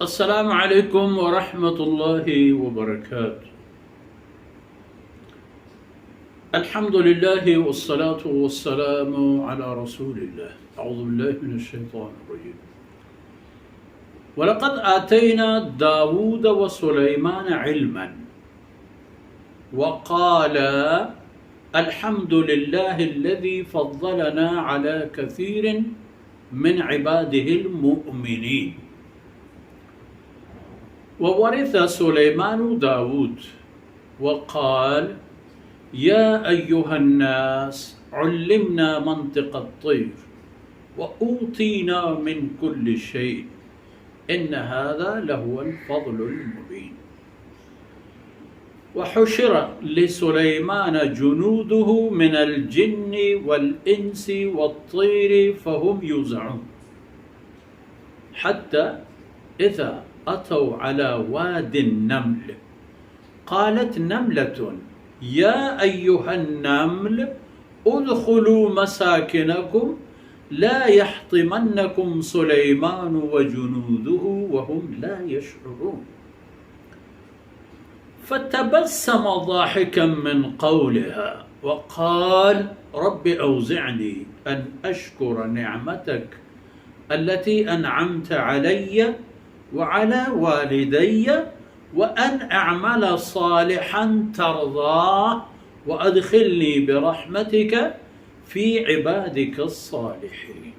السلام عليكم ورحمة الله وبركاته. الحمد لله والصلاة والسلام على رسول الله. أعوذ بالله من الشيطان الرجيم. ولقد آتينا داود وسليمان علما وقالا الحمد لله الذي فضلنا على كثير من عباده المؤمنين. وورث سليمان داود وقال: يا أيها الناس علمنا منطق الطير وأوتينا من كل شيء إن هذا لهو الفضل المبين. وحشر لسليمان جنوده من الجن والإنس والطير فهم يوزعون. حتى إذا أتوا على واد النمل قالت نملة يا أيها النمل ادخلوا مساكنكم لا يحطمنكم سليمان وجنوده وهم لا يشعرون. فتبسم ضاحكا من قولها وقال: رب أوزعني أن أشكر نعمتك التي أنعمت علي وعلى والدي وأن أعمل صالحا ترضاه وأدخلني برحمتك في عبادك الصالحين.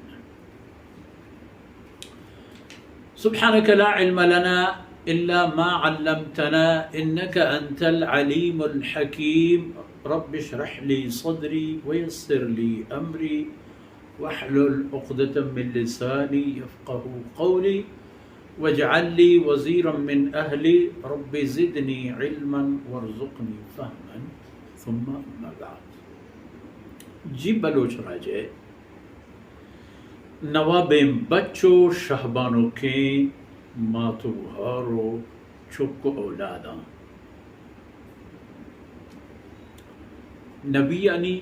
سبحانك لا علم لنا إلا ما علمتنا إنك أنت العليم الحكيم. رب اشرح لي صدري ويسر لي أمري واحلل عقدة من لساني يفقهوا قولي واجعل لي وزيرا من أهلي رب زدني علما وارزقني فهما. ثم أما بعد. جی بلوچ راجے، نوابیں بچ و شہبانکیں مات و گہار و چک و اولاداں، نبیانی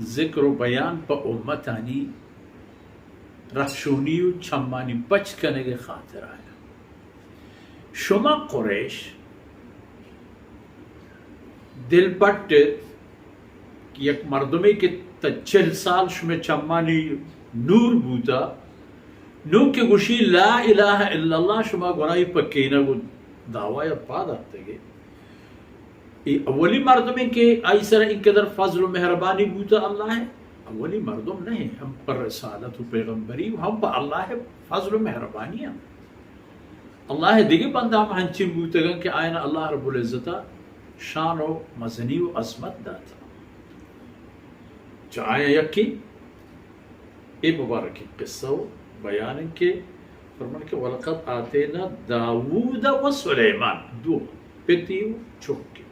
ذکر و بیان پہ امتانی رہشونی و چمانی پچ کنگ ء خاطر آیا۔ شما قریش دل پٹ یک مردمے کہ تا چل سال شمے چمانی نور بوتا، نوں کہ گوشی لا الہ الا اللہ، شما گناہی پکینگ و دعوی پاد آتگے۔ اے اولی مردمے کہ آئی سر انقدر فضل و مہربانی بوتا اللہ ہے۔ اولی مردم نہیں، ہم پر رسالت و پیغمبری و ہم پر اللہ ہے فضل و مہربانی ہم۔ اللہ ء دگہ بندہ ہم ہنچیں بوتگاں کہ آیاں اللہ رب العزت ء شان و مزنی و عظمت دات۔ چہ آیاں یکے اے مبارکیں قصہ و بیان انت کہ فرمان کہ ولقد آتینا داود و سلیمان، دو پتی و چکے۔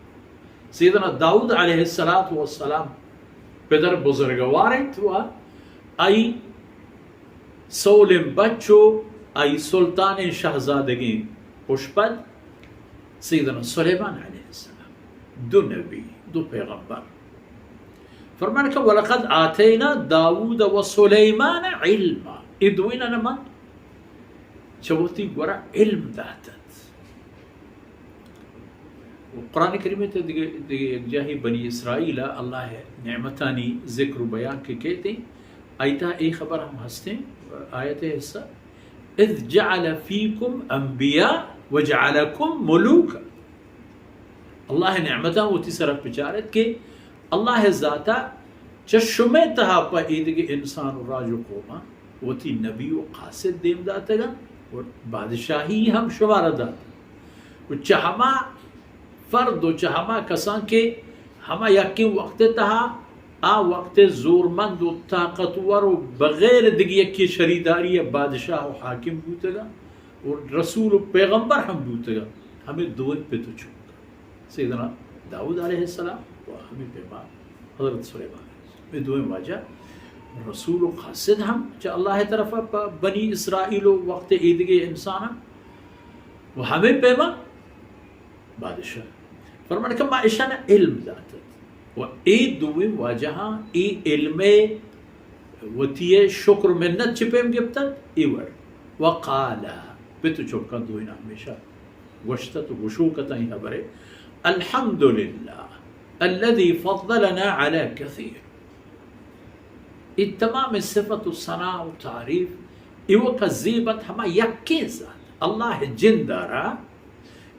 سیدنا داود علیہ الصلوۃ والسلام پدر بزرگوار انت و آئی سولیں بچ و آئی سلطانیں شہزادگیں پشپد سیدنا سلیمان علیہ السلام، دو نبی، دو پیغمبر۔ فرمان کہ ولقد آتینا داود و سلیمان علما، اے دوئیناں من چہ وتی گورا علم داتت۔ و قرآن کریم ء تہ دگہ، دگہ یک جاہے بنی اسرائیل ء اللہ ء نعمتانی ذکر و بیان کہ کیت انت، آئی تہا اے خبر ہم ہست انت، آیت ء حصہ، اذ جعل فیکم انبیاء وجعلکم ملوکا۔ اللہ ء نعمتاں وتی سرا بچارت کہ اللہ ء ذاتا چہ شمئے تہا پہ ایدگہ انسان و راج و قوماں وتی نبی و قاصد دیم داتگاں و بادشاہی ہم شمارا دات و چہ ہما فرد و چہ ہما کساں کہ ہما یکیں وقت ء تہا آ وقت ء زورمند و طاقتور و بغیر دگہ یکے شریداری ء بادشاہ و حاکم بوتگاں و رسول و پیغمبر ہم بوتگاں، ہمے دوئیں پت و چک۔ سیدنا داؤد علیہ السلام و ہمے پیما حضرت سلیمان علیہ السلام۔ اے دوئیں واجہ رسول و قاصد ہم چہ اللہ ء طرفا پہ بنی اسرائیل و وقت ایدگہ انساناں و ہمے پیما بادشاہ۔ فرمان کہ ما اشان علم داتت و اے دوئیں واجہاں اے علم وتی شکر منت چہ پیم گپتت اے وڑ۔ وقالا، پت و چکاں دوئیناں ہمیشہ گوشتت و گوشوکت ایں ہبرے، الحمدللہ الذی فضلنا علی کثیر۔ اے تمام صفت و ثنا و تعریف ایوکا زیبت ہما یکیں ذات اللہ جند ءَ را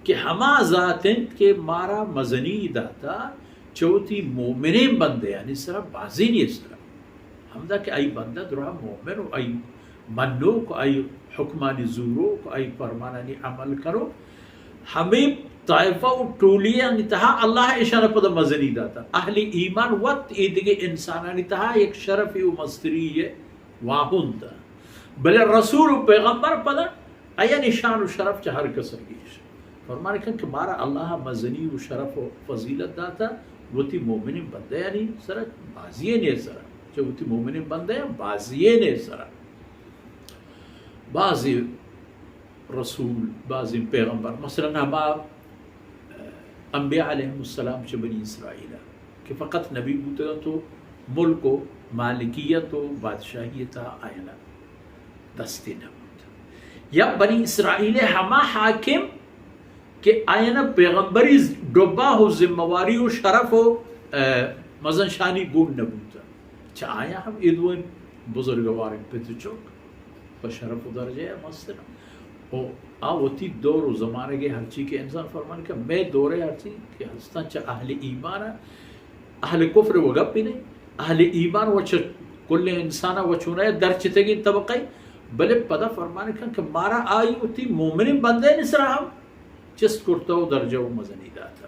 کہ ہما ذات انت کہ مارا مزنی داتا چہ وتی مومنیں بندیانی سرا، بازینی سرا۔ ہمدا کہ آئی بندہ درا مومن و آئی منوک و آئی حکمانی زوروک و آئی فرمانانی عمل کنوک، ہمے طائفہ و ٹولیانی تہا اللہ اشانا پدا مزنی داتا۔ اہل ایمان وت اے دگہ انسانانی تہا یک شرفی و مستری واہند، بلے رسول و پیغمبر پدا آیانی شان و شرف چہ ہر کس گیش۔ فرمان کن کہ مارا اللہ مزنی و شرف و فضیلت داتا وتی مومنین بندیانی سرا، بازینے سرا، چہ وتی مومنین بندیان بازینے سرا۔ بازی رسول، بازیں پیغمبر، مثلاً ہما، اه، انبیاء علیہم السلام چہ بنی اسرائیل ءَ کہ فقط نبی بوتگ انت و ملک و مالکیت و بادشاہی تہا آیانا دستے نہ بوت۔ یا بنی اسرائیل ءِ ہما حاکم کہ آیانا پیغمبری ڈبہ و ذمہ واری و شرف و، اه، مزن شانی گون نہ بوت۔ چہ آیاں ہم اے دوئیں بزرگواریں پت و چک پہ شرف و درجہ ءَ مستر انت۔ و آ وتی دور و زمانگ ءَ ہرچی کہ انسان فرمان کہ مئے دور ءَ ہرچی کہ ہستاں چہ اہل ایمان ءَ، اہل کفر و گپی نہیں، اہل ایمان و چہ کل انسان ءَ و چونایا درچتگیں طبقہ، بلے پدا فرمان کن کہ مارا آئی وتی مومنیں بندے سرا ہم چست کرتا و درجہ و مزنی داتا۔